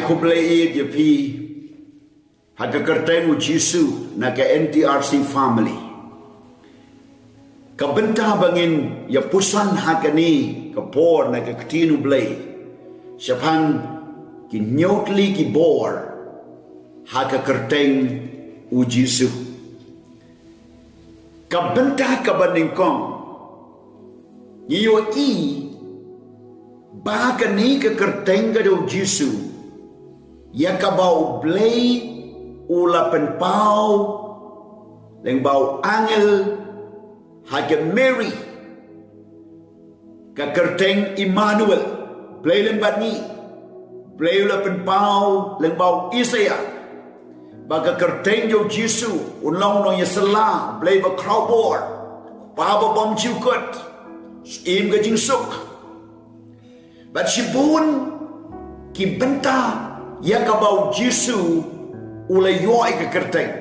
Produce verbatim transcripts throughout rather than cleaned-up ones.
Khublei ïa phi ha ka kyrteng u Jisu na ka N T R C family. Ka bynta ba ngin ïa puson ha kane ka por na ka ktien u Blei shaphang ki hynñiew tylli ki bor ha ka kyrteng u Jisu. Ka bynta kaba nyngkong, ngi ïohi ba kane ka kyrteng ka dei u Jisu, ïa kaba u Blei u la pynpaw lyngba u angel ha ka Mary, ka kyrteng Immanuel, Blei lem bad ngi. Blei u la pynpaw lyngba u Isaïah ba ka kyrteng jong u Jisu un long u nongïasylla, Blei ba khraw bor, Kpa ba bymjukut, Syiem ka jingsuk. Bad shibun ki bynta ïa kaba u Jisu u la ïoh ïa ka kyrteng.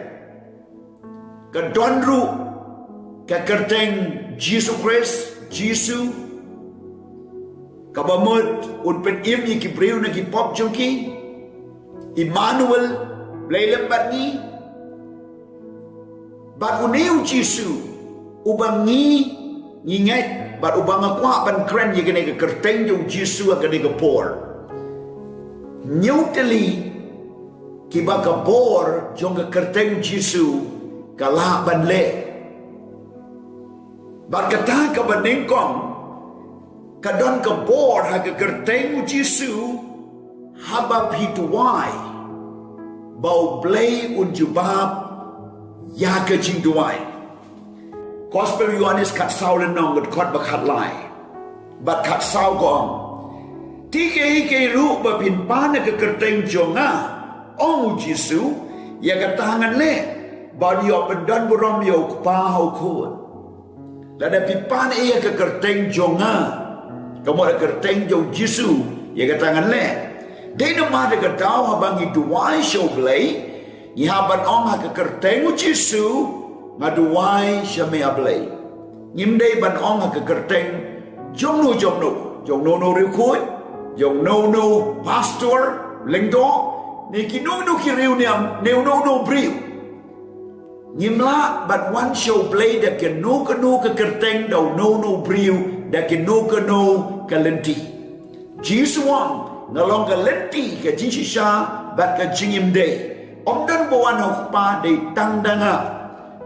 Ka don ruh ka kyrteng Jisu Khrist, Jisu, kaba mut un pynim ïa ki briew na ki pop jong ki. Immanuel, Blei lem bad ngi. Bad une u Jisu uba ngi, ngi ngeit bad uba nga kwah ban kren ïa kane ka kyrteng jong u Jisu ha kane ka por. Hynñiew tylli kiba ka bor jong ka kyrteng u Jisu ka lah ban leh. Bad kata kaba nyngkong, ka don ka bor ha ka kyrteng u Jisu, haba phi duwai, ba u Blei un jubab ïa ka jingduwai. Gospel Ïoannis khatsaw lynnong, dkhot ba khatlai bad khatsaw ka ong: Te kaei kaei ruh ba phin pan ha ka kyrteng jong nga, ong u Jisu, ïa kata ngan leh, ban ïoh pyndonburom ïa u Kpa ha u Khun. Lada phi pan ei ha ka kyrteng jong nga, ka mut ha ka kyrteng jong u Jisu, ïa kata ngan leh. Dei namar kata ka daw haba ngi duwai sha u Blei, ngi hap ban ong ha ka kyrteng u Jisu, nga duwai sha me, A Blei. Ngim dei ban ong ha ka kyrteng jong no jong no, jong no no riewkhuid, jong no no pastor, lyngdoh, ne ki no no ki riewniam, ne no no briew. Ngim lah ban wan sha u Blei da kano kano ka kyrteng, da u no no briew, da kano kano ka lynti. Jisu u ong, nga long ka lynti, ka jingshisha bad ka jingim dei. Ym don ba wan ha u Kpa dei tang da nga.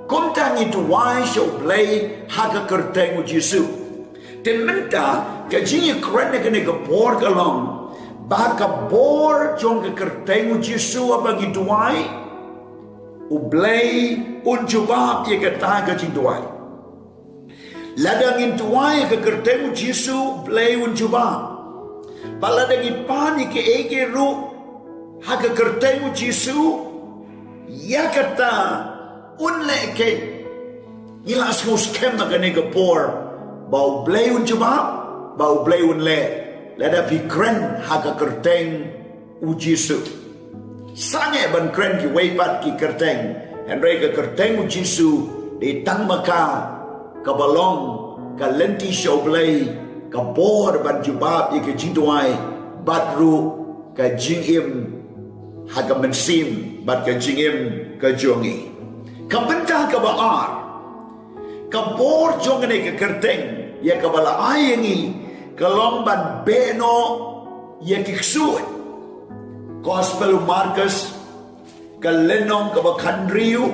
Kumta ngi duwai sha u Blei ha ka kyrteng u Jisu. Te mynta ka jingïakren ha kane ka por ka long ba ka bor jong ka kyrteng u Jisu haba ngi duwai, u Blei un jubab ïa kata ka jingduwai. Lada ngin duwai ha ka kyrteng u Jisu, u Blei un jubab. Bad lada ngi pan ïa kaei kaei ruh ha ka kyrteng u Jisu, ïa kata un leh keiñ. Ngi la sngewskhem ha kane ka por ba u Blei un jubab, ba u Blei un leh, lada phi kren ha ka kyrteng u Jisu. Sangeh ban kren kiwei pat ki kyrteng, hynrei ka kyrteng u Jisu dei tang ma ka kaba long ka lynti sha u Blei, ka bor ban jubab ïa ka jingduwai, bad ruh ka jingim ha ka mynsiem bad ka jingim ka jong ngi. Ka bynta kaba ar, ka bor jong kane ka kyrteng ïa kaba la ai ïa ngi, ka long ban beh noh ïa ki ksuid. Gospel u Markos, ka lynnong kaba khathynriew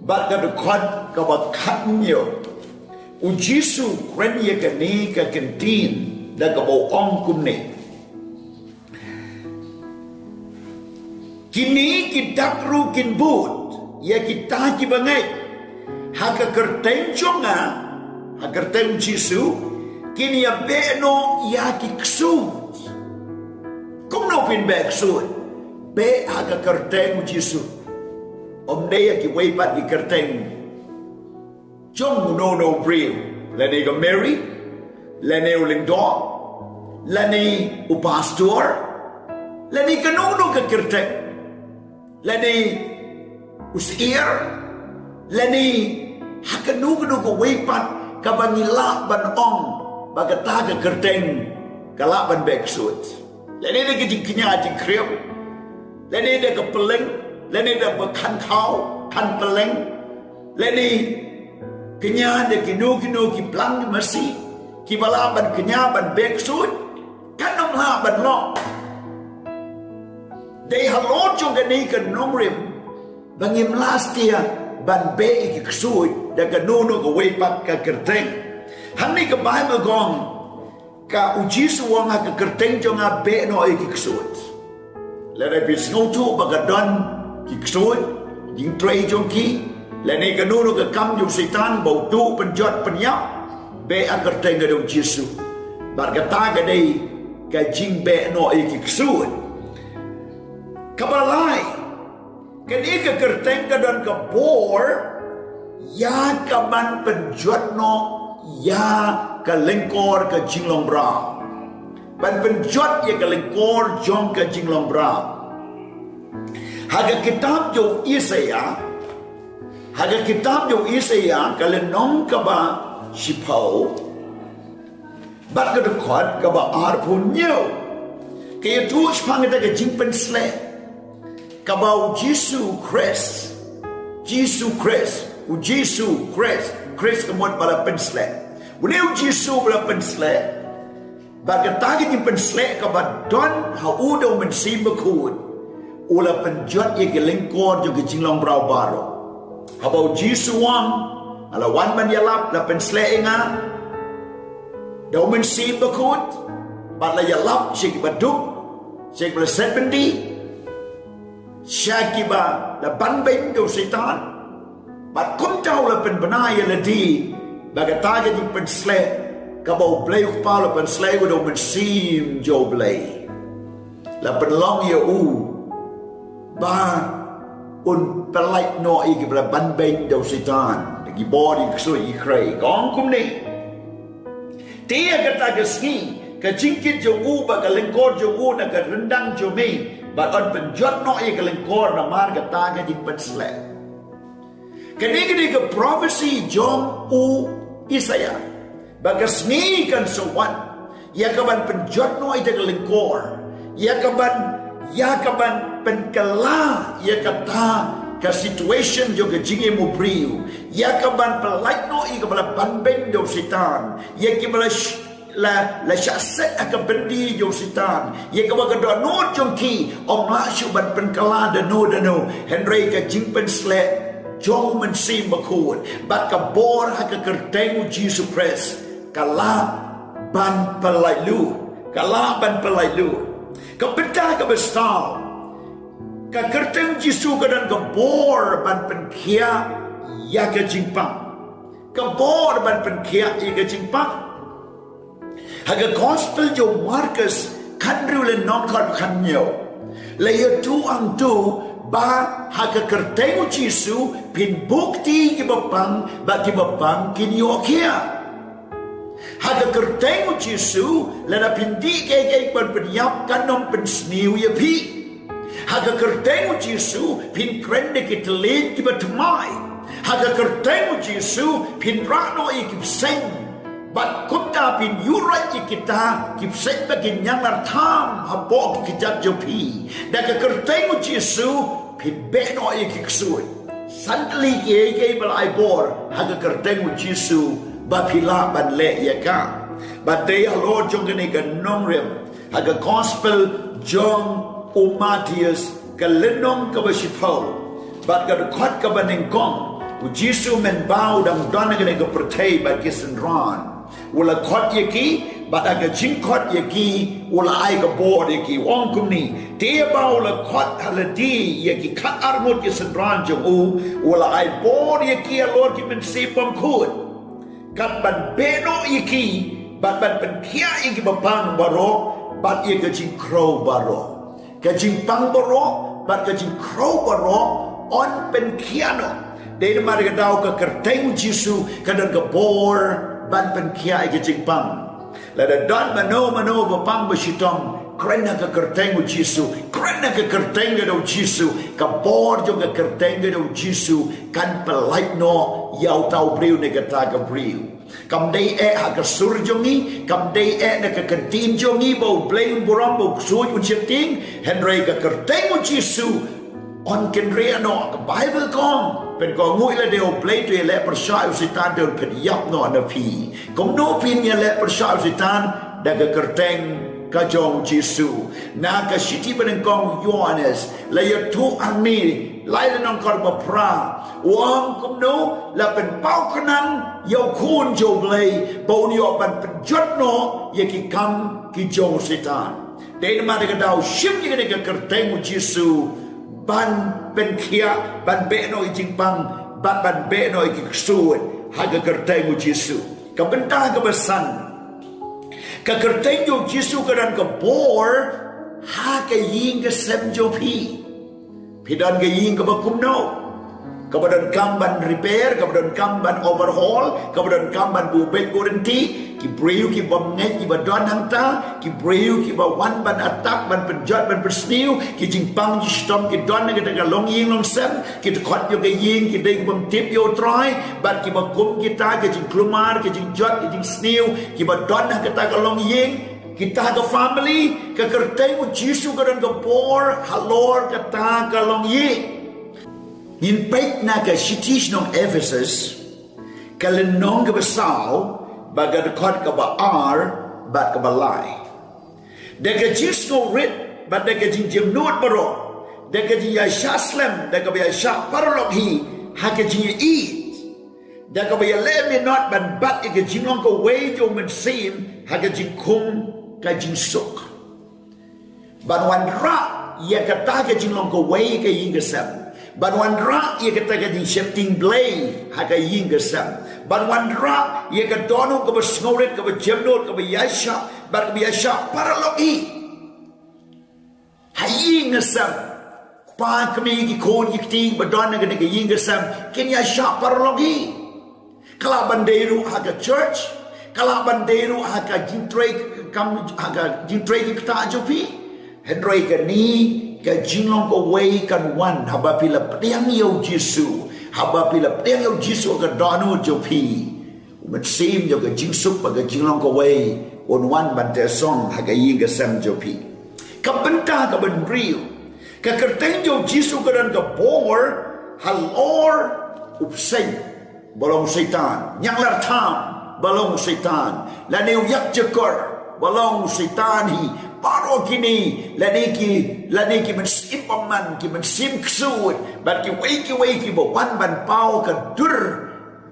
bad ka dkhot kaba khathynñiew. U Jisu u kren ïa kane ka kyntien da kaba u ong kumne: Kine ki dak ruh kin bud ïa kita kiba ngeit ha ka kyrteng jong nga, ha ka kyrteng Jisu, kin ïa beh noh ïa ki ksuid. Kumno phin beh ksuid? Beh ha ka kyrteng Jisu. Ym dei ïa kiwei pat ki kyrteng jong uno uno u briew, lane ka Mary, lane u lyngdoh, lane u pastor, lane kano kano ka kyrteng, lane u syiar, lane ha kano kano kawei pat kaba ngi lah ban ong ba kata ka kyrteng ka lah ban beh ksuid. Lane da ka jingkñia jingkhriam, Lane da ka pylleng, lane da ba khan khaw, khan pylleng, lane kñia da kino kino ki blang ki masi, ki ba lah ban kñia ban beh ksuid, kan ym lah ban long. Dei halor jong kane ka nongrim, ba ngim lah stia ban beh ïa ki ksuid, da kano kano kawei pat ka kyrteng. Hangne ka Baibl ka ong, ka u Jisu u ong ha ka kyrteng jong nga beh noh ïa ki ksuid. Lada phi sngewthuh ba ka don ki ksuid, jingtrei jong ki, lane kano kano ka kam jong Soitan ba u tuh pynjot pynïap, beh ha ka kyrteng ka dei u Jisu. Bad kata ka dei ka jingbeh noh ïa ki ksuid. Kaba lai, kane ka kyrteng ka don ka bor ïa ka ban pynjot noh ïa ka lyngkor ka jinglong bra. Ban pynjot ïa ka lyngkor jong ka jinglong bra. Ha ka kitab jong u Isaïah, ha ka kitab jong u Isaïah, ka lynnong kaba shiphew, bad ka dkhot kaba arphew hynñiew, ka ïathuh shaphang kata ka jingpynsleh kaba u Jisu Khrist, Jisu Khrist, u Jisu Khrist, Khrist ka mut ba la pynsleh. Une u Jisu ba la pynsleh, bad kata ka jingpynsleh kaba don ha u da u Mynsiem Bakhuid, u la pynjot ïa ki lyngkor jong ki jinglong bra baroh. Haba u Jisu u ong, nga la wan ban ïalap, la pynsleh ïa nga da u Mynsiem Bakhuid, bad la ïalap sha ki baduk, sha ki ba la set byndi, sha ki ba la ban beiñ da u Soitan. Bad kumta u la pynbna ïa lade, ba kata ka jingpynsleh kaba u Blei u Kpa u la pynsleh ïa u da u Mynsiem jong u Blei, la pynlong ïa u ba un pyllait noh ïa ki ba la ban beiñ da u Soitan, da ki bor, ïa ki ksuid, ïa ki khrei. Ka ong kumne: Te ïa kata ka sngi, ka jingkit jong u bad ka lyngkor jong u na ka ryndang jong me, bad yn pynjot noh ïa ka lyngkor namar kata ka jingpynsleh. Kane ka dei ka prophecy jong u Isaïah, ba ka sngi kan sa wan, ïa ka ban pynjot noh ïa ka lyngkor, ïa ka ban, ïa ka ban pynkylla ïa kata ka situation jong ka jingim u briew, ïa ka ban pyllait noh ïa ki ba la ban beiñ da u Soitan, ïa ki ba la sh-, la, la shah set ha ka byndi jong u Soitan, ïa kaba ka dohnud jong ki ym lah shuh ban pynkylla da no da no, hynrei ka jingpynsleh jong u Mynsiem Bakhuid, bad ka bor ha ka kyrteng u Jisu Khrist, ka lah ban pyllait lut, ka lah ban pyllait lut. Ka bynta kaba saw, ka kyrteng u Jisu ka don ka bor ban pynkhiah ïa ka jingpang. Ka bor ban pynkhiah ïa ka jingpang. Ha ka gospel jong u Markus, khathynriew lynnong, dkhot khathynñiew, la ïathuh hangto ba ha ka kyrteng u Jisu phin buh kti ïa ki bapang, bad ki bapang kin ïoh khiah. Ha ka kyrteng u Jisu, lada phin dih kaei kaei ban pynïap, kan ym pynsniew ïa phi. Ha ka kyrteng u Jisu phin kren da ki thylliej kiba thymmai. Ha ka kyrteng u Jisu phin rah noh ïa ki bseiñ, bad kumta phin ïuhroit ïa kita ki bseiñ ba kin ïalar tham hapoh ki kjat jong phi. Da ka kyrteng u Jisu phin beh noh ïa ki ksuid. San tylli kiei kiei ba la ai bor ha ka kyrteng u Jisu ba phi lah ban leh ïa ka. Bad dei halor jong kane ka nongrim, ha ka gospel jong u Mathaios, ka lynnong kaba shiphew, bad ka dkhot kaba nyngkong, u Jisu mynba u dang don ha kane ka pyrthei bad ki synran, u la khot ïa ki, bad ha ka jingkhot ïa ki, u la ai ka bor ïa ki. U ong kumne: Te ba u la khot ha lade ïa ki khatar ngut ki synran jong u, u la ai bor ïa ki halor ki mynsiem bymkhuid, kat ban beh noh ïa ki, bad ban pynkhiah ïa ki bapang baroh, bad ïa ka jingkhrew baroh. Ka jingpang baroh bad ka jingkhrew baroh yn pynkhiah noh. Dei namar kata ka kyrteng u Jisu ka don ka bor ban pynkhiah ïa ka jingpang. Lada don mano mano ba pang ba shitom, kren ha ka kyrteng u Jisu, kren ha ka kyrteng ka dei u Jisu, ka bor jong ka kyrteng ka dei u Jisu kan pyllait noh ïa uta u briew ne kata ka briew. Kam dei eh ha ka sur jong ngi, kam dei eh na ka ktien jong ngi ba U Blei un burom, ba U Ksuid un sheptieng, hynrei ka kyrteng U Jisu yn kynriah noh. Ka Baibl ka ong, pynkohnguh ïa lade U Blei, to ïaleh pyrshah ïa u Soitan te un pynïap noh na phi. Kumno phin ïaleh pyrshah ïa u Soitan? Da ka kyrteng ka jong U Jisu. Na ka shithi banyngkong u Ïoannis, la ïathuh hangne, lai lynnong kaba phra, u ong kumno, la pynpaw khnang ïa U Khun jong U Blei ba un ïoh ban pynjot noh ïa ki kam ki jong u Soitan. Dei namar kata u shim ïa kane ka kyrteng U Jisu ban pynkhiah, ban beh noh ïa ki jingpang, ban, ban beh noh ïa ki ksuid ha ka kyrteng U Jisu. Ka bynta kaba san, ka kyrteng jong U Jisu ka don ka bor ha ka ïing ka sem jong phi. Phi don ka ïing kaba kumno? Kaba donkam ban repair, kaba donkam ban overhaul, kaba donkam ban buh beit buh rynti. Ki briew ki bym ngeit kiba don hangta, ki briew kiba wan ban attack, ban pynjot, ban pynsniew, ki jingpang jingshitom ki don na kata ka longïing longsem, ki dkhot jong ka ïing ki dei ki bym tip ïa U Trai, bad kiba kum kita, ki jingkulmar, ki jingjot, ki jingsniew kiba don ha kata ka longïing, kita ka family. Ka kyrteng U Jisu ka don ka bor halor kata ka longïing. Ngin peit na ka shithi sha ki nong Ephesus, ka lynnong kaba saw, bad ka dkhot kaba ar bad kaba lai. Da ka jingsngewrit bad da ka jingjemnud baroh, da ka jingïaishah slem, da kaba ïaishah paralok hi ha ka jingïeit, da kaba ïaleh minot ban bat ïa ka jinglong kawei jong U Mynsiem ha ka jingkhum ka jingsuk. Ban wanrah ïa kata ka jinglong kawei ka ïing ka sem. Ban wanrah ïa kata ka jingsheptieng Blei ha ka ïing ka sem. Ban wanrah ïa ka dohnud kaba sngewrit, kaba jemnud, kaba ïaishah, bad kaba ïaishah paralok hi ha ïing ka sem. Kpa kmie, ki khun ki kti ba don ha kane ka ïing ka sem kin ïaishah paralok hi. Ka lah ban dei ruh ha ka church, ka lah ban dei ruh ha ka jingtrei, kam, ha ka jingtrei ki ktah jong phi. Hynrei kane ka jinglong kawei kan wan haba phi la pdiang ïa U Jisu, haba phi la pdiang ïa U Jisu ha ka dohnud jong phi. U Mynsiem jong ka jingsuk bad ka jinglong kawei un wan ban teh song ha ka ïing ka sem jong phi. Ka bynta kaba hynriew, ka kyrteng jong U Jisu ka don ka bor halor u bseiñ ba long u Soitan, ñianglartham ba long u Soitan, lane u ïakjakor ba long u Soitan hi. Baroh kine, lane ki, lane ki mynsiem bymman, ki mynsiem ksuid, bad kiwei kiwei kiba wan ban paw ka dur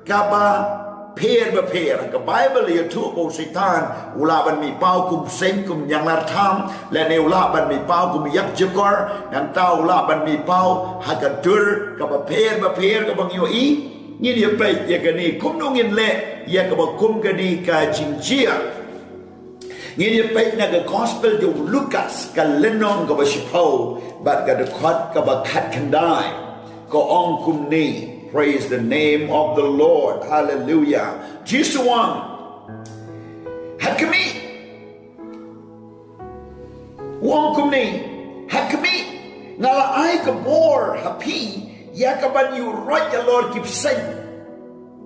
kaba pher bapher. Ka Baibl ïathuh ba u Soitan u lah ban mih paw kum bseiñ, kum ñianglartham, lane u lah ban mih paw kum ïakjakor, nangta u lah ban mih paw ha ka dur kaba pher bapher kaba ngi ïohi. Ngin ïa peit ïa kane, kumno ngin leh ïa kaba kum kane ka jingjia. Ngin ïa peit na ka Gospel jong u Lukas, ka lynnong kaba shiphew bad ka dkhot kaba khatkhyndai. Ka ong kumne, praise the name of the Lord, hallelujah. Jisu u ong, ha khmih, u ong kumne, ha khmih, nga la ai ka bor ha phi ïa ka ban ïuhroit halor ki bseiñ,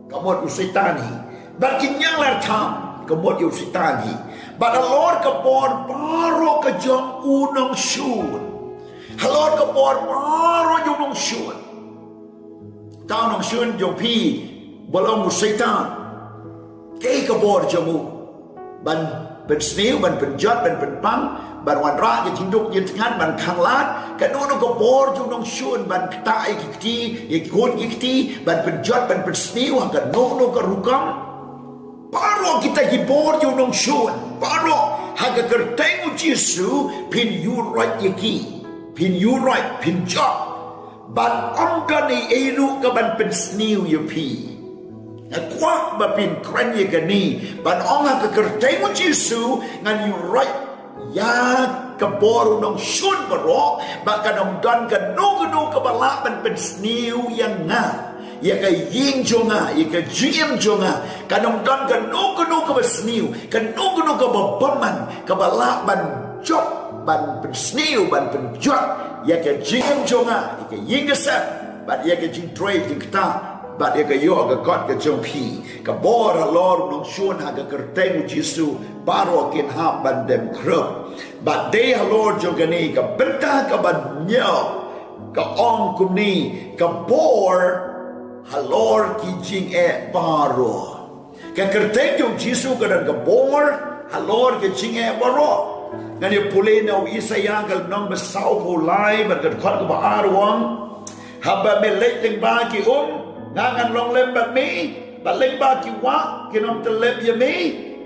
ka mut u Soitan hi, bad ki ñianglartham, ka mut ïa u Soitan hi, bad halor ka bor baroh ka jong u nongshun. Halor ka bor baroh jong u nongshun. Uta u nongshun jong phi ba long u Soitan. Kaei ka bor jong u? Ban pynsniew, ban pynjot, ban pynpang, ban wanrah ka jingduk jingtngan, ban khanglad. Kano kano ka bor jong u nongshun, ban ktah ïa ki kti, ïa ki khun ki kti, ban pynjot, ban pynsniew ha kano kano ka rukom. Baroh kita ki bor jong u nongshun, baroh ha ka kyrteng u Jisu phin ïuhroit ïa ki, phin ïuhroit, phin jop. Bad ym don ei ei ruh ka ban pynsniew ïa phi. Nga kwah ba phin kren ïa kane, ban ong ha ka kyrteng u Jisu ngan ïuhroit ïa ka bor u nongshun baroh, ba kan ym don kano kano kaba lah ban pynsniew ïa nga, ïa ka ïing jong nga, ïa ka jingim jong nga. Kan ym don kano kano kaba sniew, kano kano kaba bymman, kaba lah ban jop, ban pynsniew, ban pynjot ïa ka jingim jong nga, ïa ka ïing ka sem, bad ïa ka jingtrei jingktah Bad ïa ka ïoh ka kot ka jong phi, ka bor halor u nongshun ha ka kyrteng u Jisu, baroh kin hap ban dem khrup. Bad dei halor jong kane ka bynta ka ban ñiew, ka ong kumne, ka bor halor ki jingeh baroh. Ka kyrteng jong u Jisu ka don ka bor halor ki jingeh baroh. Ngan ïa pule na u Isaïah ka lynnong ba sawphew lai bad ka dkhot kaba ar, u ong: Haba me leit lyngba ki um, nga ngan long lem bad me, bad lyngba ki wah kin ym tyllep ïa me.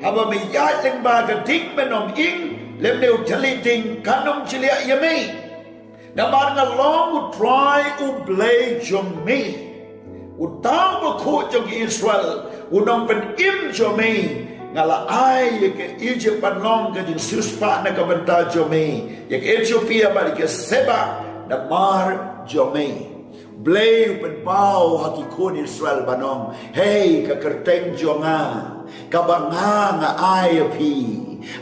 Haba me ïaid lyngba ka ding, men ym ing, lymne u thylliej ding kan ym jliah ïa me. Namar nga long U Trai U Blei jong me, Uta Uba khuid jong ki Israel, U Nongpynim jong me. Nga la ai ïa ka Ijipt ban long ka jingsiewspah na ka bynta jong me, ïa ka Ethiopia bad ïa ka Seba namar jong me. Blei u pynpaw ha ki khun Israel ban ong, hei, ka kyrteng jong nga, kaba nga nga ai ïa phi,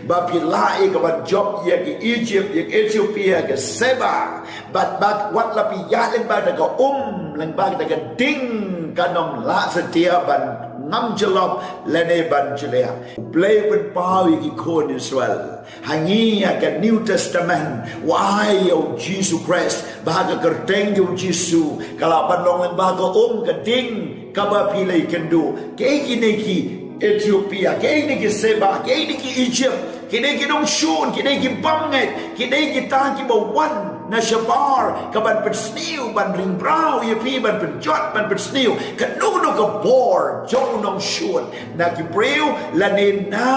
ba phi lah ïa ka ban jop ïa ka Ijipt, ïa ka Ethiopia, ka Seba, bad, bad wat la phi ïaid lyngba da ka um, lyngba da ka ding, kan ym lah satia ban ngam jyllop lane ban jliah. Blei u pynpaw ïa ki khun Israel. Ha ngi ha ka New Testament, u ai ïa u Jisu Khrist, ba ha ka kyrteng jong u Jisu, ka lah ban long lyngba ka um, ka ding, kaba phi la ïakynduh. Kiei kine ki Ethiopia, kiei kine ki Seba, kiei kine ki Ijipt, kine ki nongshun, kine ki bymngeit, kine kita kiba wan na shabar, ka ban pynsniew, ban ring braw ïa phi, ban pynjot, ban pynsniew kano kano ka bor jong u nongshun na ki briew, lane na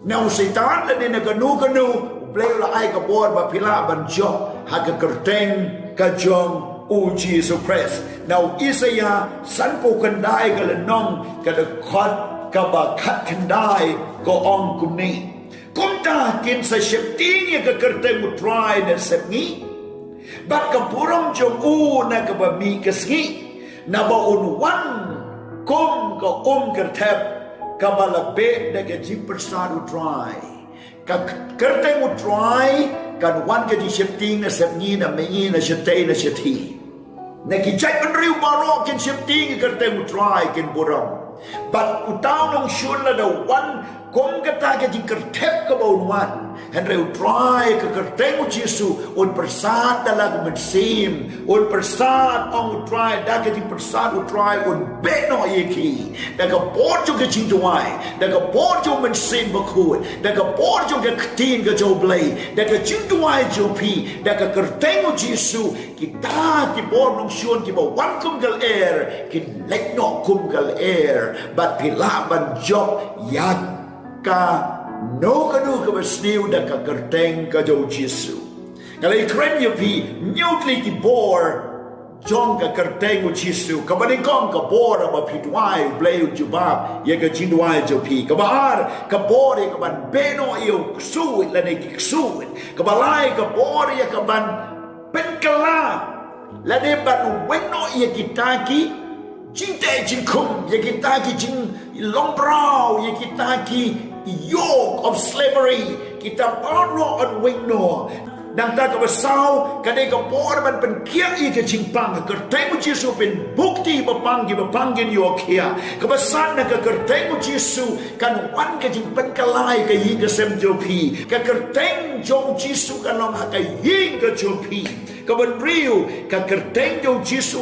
na u Soitan lane na kano kano, U Blei u la ai ka bor ba phi lah ban jop ha ka kyrteng ka jong u Jisu Khrist. Na u Isaïah sanphew khyndai ka lynnong, ka dkhot kaba khatkhyndai, ka ong kumne: Kumta kin sa sheptieng ïa ka kyrteng U Trai na sepngi, bad ka burom jong u na kaba mih ka sngi, naba un wan kum ka um kyrthep, kaba la beh da ka jingpyrsad U Trai. Ka kyrteng U Trai kan wan ka jingsheptieng na sepngi, na mihngi, na shatei, na shathie. Na ki jaitbynriew baroh kin sheptieng ïa ka kyrteng U Trai, kin burom. Bad uta u nongshun lada u wan kum kata ka jingkyrthep kaba un wan, hynrei U Trai, ka kyrteng u Jisu, un pyrsad da la ka mynsiem, un pyrsad, ong U Trai, da ka jingpyrsad U Trai un beh noh ïa ki da ka bor jong ka jingduwai, da ka bor jong u Mynsiem Bakhuid, da ka bor jong ka ktien ka jong U Blei, da ka jingduwai jong phi, da ka kyrteng u Jisu. Kita ki bor nongshun kiba wan kum ka lyer kin leit noh kum ka lyer, bad phi lah ban jop ïa kano kano kaba sniew da ka kyrteng ka jong u Jisu. Nga la ïakren ïa phi hynñiew tylli ki bor jong ka kyrteng u Jisu. Kaba nyngkong, ka bor haba phi duwai, U Blei un jubab ïa ka jingduwai jong phi. Kaba ar, ka bor ïa ka ban beh noh ïa u ksuid lane ki ksuid. Kaba lai, ka bor ïa ka ban pynkylla lane ban weng noh ïa kita ki jingteh jingkhum, ïa kita ki jinglong braw, ïa kita ki yoke of slavery, kita baroh yn weng noh. Nangta kaba saw, ka dei ka bor ban pynkhiah ïa ka jingpang. Ka kyrteng u Jisu pynbukti ba pang, kiba pang kin ïoh khiah. Kaba san, na ka kyrteng u Jisu kan wan ka jingpynkylla ïa ka ïing ka sem jong phi. Ka kyrteng jong u Jisu kan long ha ka ïing ka jong phi. Kaba hynriew, ka kyrteng jong u Jisu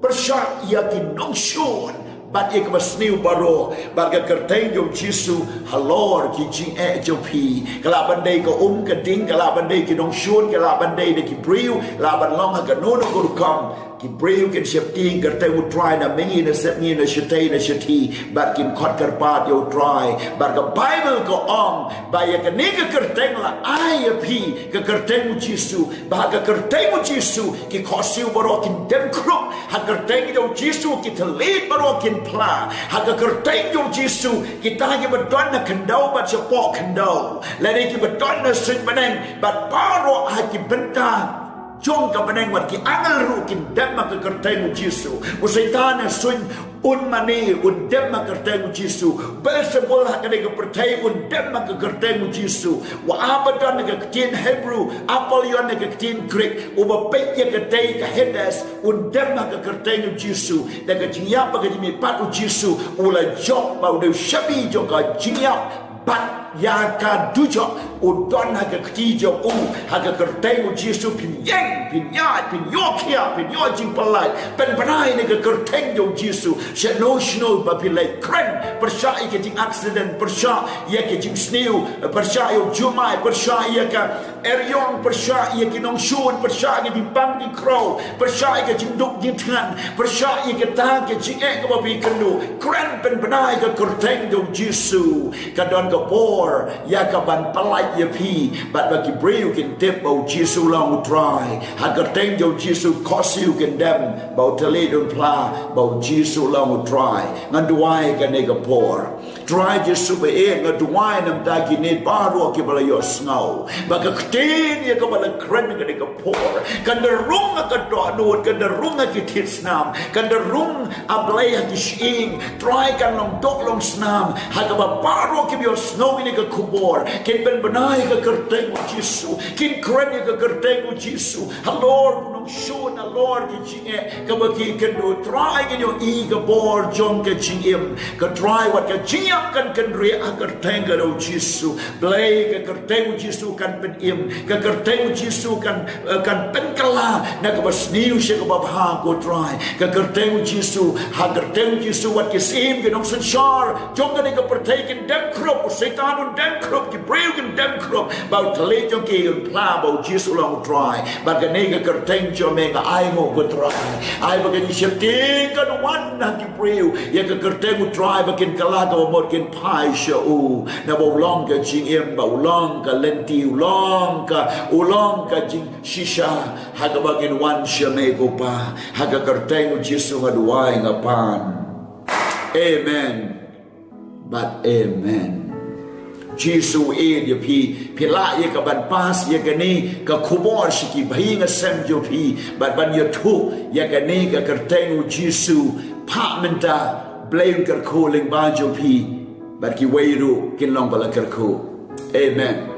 pyrshah ïa ki nongshun bad ïa kiba sniew baroh, bad ka kyrteng jong u Jisu halor ki jingeh jong phi. Ka lah ban dei ka um ka ding, ka lah ban dei ki nongshun, ka lah ban dei da ki briew, lah ban long ha kano kano ka rukom. Ki briew kin sheptieng kyrteng u Trai na mihngi, na sepngi, na shatei, na shathie, bad kin khot kyrpad ïa u Trai. Bad ka Baibl ka ong ba ïa kane ka kyrteng la ai ïa phi, ka kyrteng u Jisu. Ba ha ka kyrteng u Jisu ki khohsiew baroh kin dem khrup. Ha ka kyrteng jong u Jisu ki thylliej baroh kin phla. Ha ka kyrteng jong u Jisu kita kiba don na khyndew bad shapoh khyndew, lane kiba don na suiñ bneng, bad baroh ha ki bynta jong ka bneng, wat ki angel ruh kin dem ha ka kyrteng u Jisu. U Soitan u suin un mane un dem ha ka kyrteng u Jisu. Beelzebul ha kane ka pyrthei un dem ha ka kyrteng u Jisu. U Abaddon ha ka ktien Hebrew, Apollyon ha ka ktien Greek, uba peit ïa ka dei ka Hades, un dem ha ka kyrteng u Jisu. Da ka jingïap bad ka jingmihpat u Jisu u la jop, ba u dei u shabi jong ka jingïap bad ïa ka dujok, u don ha ka kti jong u. Ha ka kyrteng u Jisu phin ïeng, phin ïaid, phin ïoh khiah, phin ïoh jingpyllait. Pynbna ïa kane ka kyrteng jong u Jisu. Shano shano ba phi leit, kren pyrshah ïa ka jingaccident, pyrshah ïa ka jingsniew, pyrshah ïa u jumai, pyrshah ïa ka eriong, pyrshah ïa ki nongshun, pyrshah ïa ki jingpang jingkhraw, pyrshah ïa ka jingduk jingthngan, pyrshah ïa kata ka jingeh kaba phi kynduh. Kren, pynbna ïa ka kyrteng jong u Jisu. Ka don ka por ïa kaban pyllait ïa phi, bad ba ki briew kin tip ba u Jisu u long u Trai. Ha ka kyrteng jong u Jisu u khohsiew kin dem, ba u thylliej un phla ba u Jisu u long u Trai. Ngan duwai kane ka por. Trai Jisu ba ïeit, nga duwai namar kine baroh kiba la ïohsngew ba ka ktien ïa kaba la kren kane ka por kan da rung ha ka dohnud, kan da rung ha ki thied snam, kan da rung, A Blei, ha ki shyieng. Trai, kan long doh long snam ha kaba baroh kiba ïohsngew ïa kane ka khubor kin pynbna ïa ka kyrteng u Jisu, kin kren ïa ka kyrteng u Jisu. Halor ki nongshun, halor ki jingeh kaba ki kynduh, Trai, kin ïohi ka bor jong ka jingim. Ko Trai, wat ka jingïap kan kynriah ha ka kyrteng ka jong u Jisu. Blei, ka kyrteng u Jisu kan pynim, ka kyrteng u Jisu kan, eh, kan pynkylla na kaba sniew sha kaba bha, ko Trai. Ka kyrteng u Jisu, ha ka kyrteng u Jisu wat ki syiem ki nongsynshar jong kane ka pyrthei kin dem khrup, u Soitan un dem khrup, ki briew kin dem khrup, ba u thylliej jong ki un phla ba u Jisu u long u Trai. Bad kane ka kyrteng jong me nga ainguh, ko Trai, ai ba kane ka sheptieng kan wan ha ki briew ïa ka kyrteng u Trai, ba kin kylla kaba mut, kin phai sha u. Naba u long ka jingim, ba u long ka lynti, u long ka, u long ka jingshisha ha kaba kin wan sha me, ko Pa. Ha ka kyrteng u Jisu nga duwai, nga pan. Amen. Bad amen. Jisu u ïeit ïa phi. Phi lah ïa kaban pass ïa kane ka khubor sha ki bahaïing hasem jong phi, bad ban ïathuh ïa kane ka kyrteng u Jisu. Phah mynta, Blei un kyrkhu lyngba jong phi, bad kiwei ruh kin long ba la kyrkhu. Amen.